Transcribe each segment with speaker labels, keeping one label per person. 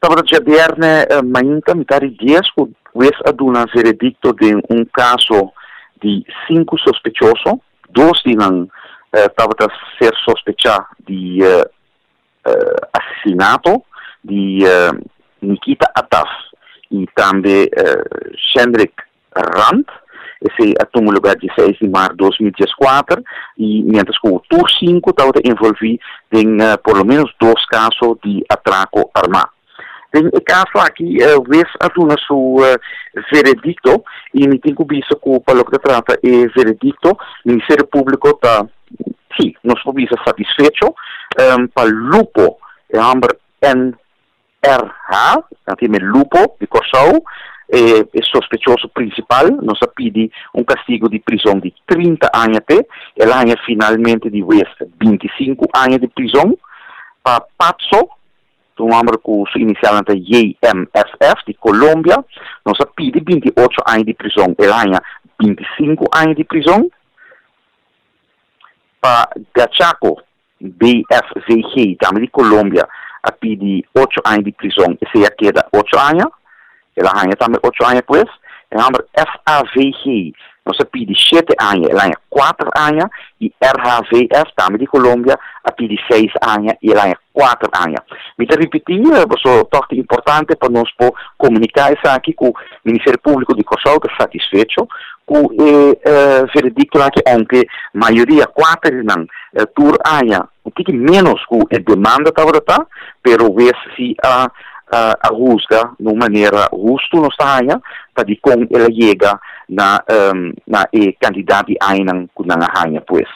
Speaker 1: Tabata djabièrnè mainta mitar di dies ku hues a duna veredikto den un kaso di sinku sospechoso. Dos di nan tabata ser sospechá di asesinato di Nikita Attaf i tambe Shendrick Rand. Esei a tuma lugar dieseis di mart 2014 i miéntras ku tur sinku tabata envolví den por lo ménos dos kaso di atrako armá. Den e kaso aki wes a duna su veredikto i mi tin ku bisa ku pa loke ta trata e veredikto Ministerio Públiko ta, sí, nos por bisa satisfecho pa Lupo, e hòmber NRH, nan tin e Lupo di Kòrsou, e sospechoso prinsipal, nos a pidi un kastigu di prizon di 30 aña p'e, el a haña finalmente di wes 25 aña di prizon. Pa Patso, un hòmber ku su inisialnan ta JMFF di Colombia, nos a pidi 28 aña di prizon, el a haña 25 aña di prizon. Pa Gachaco, BFVG, tambe di Colombia, a pidi 8 aña di prizon, esei a keda 8 aña, el a haña tambe 8 aña pues. E hòmber FAVG, nos a pidi 7 aña, el a haña 4 aña, i RHVF, tambe di Colombia, a pidi 6 aña i el a haña 4 aña. Mi ta ripití, pasobra tòg ta importante pa nos por komuniká esaki ku Ministerio Públiko di Kòrsou ta satisfecho ku e veredikto aki, ounke mayoria, kuater di nan, tur aña un tiki ménos ku e demanda tabata ta, pero wes si a a husga na un manera hustu nos ta haña pa dikon el a yega na na e kantidat di añanan ku nan a haña pues.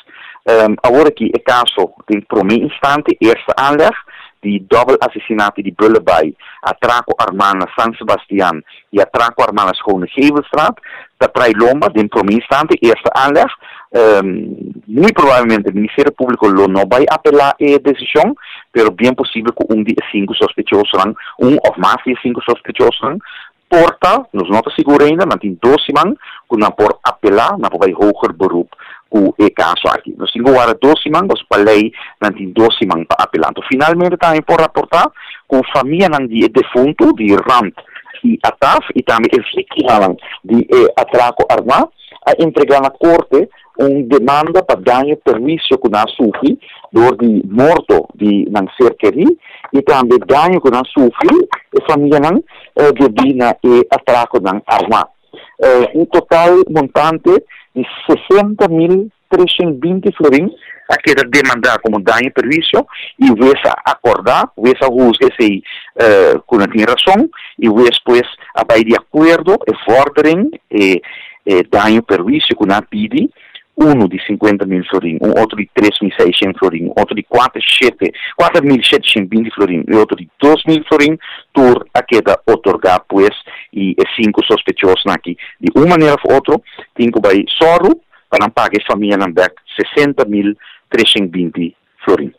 Speaker 1: Awor aki e kaso den promé instante, eerste aanleg, di dòbel asesinato di Bullenbaai, atrako armá na San Sebastian i atrako armá na Schonegevelstraat ta trai lomba den promé instante, eerste aanleg. Muy probablemente Ministerio Públiko lo no bai apelá e desishon, pero bien posibel ku un di e sinku sospechosonan, un òf mas di e sinku sospechosonan, por ta, nos no ta sigur ainda, nan tin dos siman ku nan por apelá, nan por bai hoger beroep ku e kaso aki. Nos tin ku warda dos siman, pasobra pa lei nan tin dos siman pa apelá. Anto finalmente tambe por raportá ku famianan di e defuntu di Rand i Attaf i tambe e víktimanan di e atrako armá a entregá na korte un demanda pa daño perhuisio ku nan a sufri dor di morto di nan ser kerí i tambe daño ku nan a sufri e famianan debí na e atrakonan armá. Un total montante di 60.320 florin a keda demandá komo daño perhuisio i wes a akordá, wes a husga esei ku nan tin rason i wes pues a bai di akuerdo e vordering, e daño perhuisio ku nan a pidi, unu di 50.000 florin, un otro di 3600 florin, un otro di kuater shete, 4720 florin i otro di 2000 florin, tur a keda otorgá pues i e sinku sospechosonan aki di un manera òf otro tin ku bai sòru pa nan paga e famianan bèk 60.320 florin.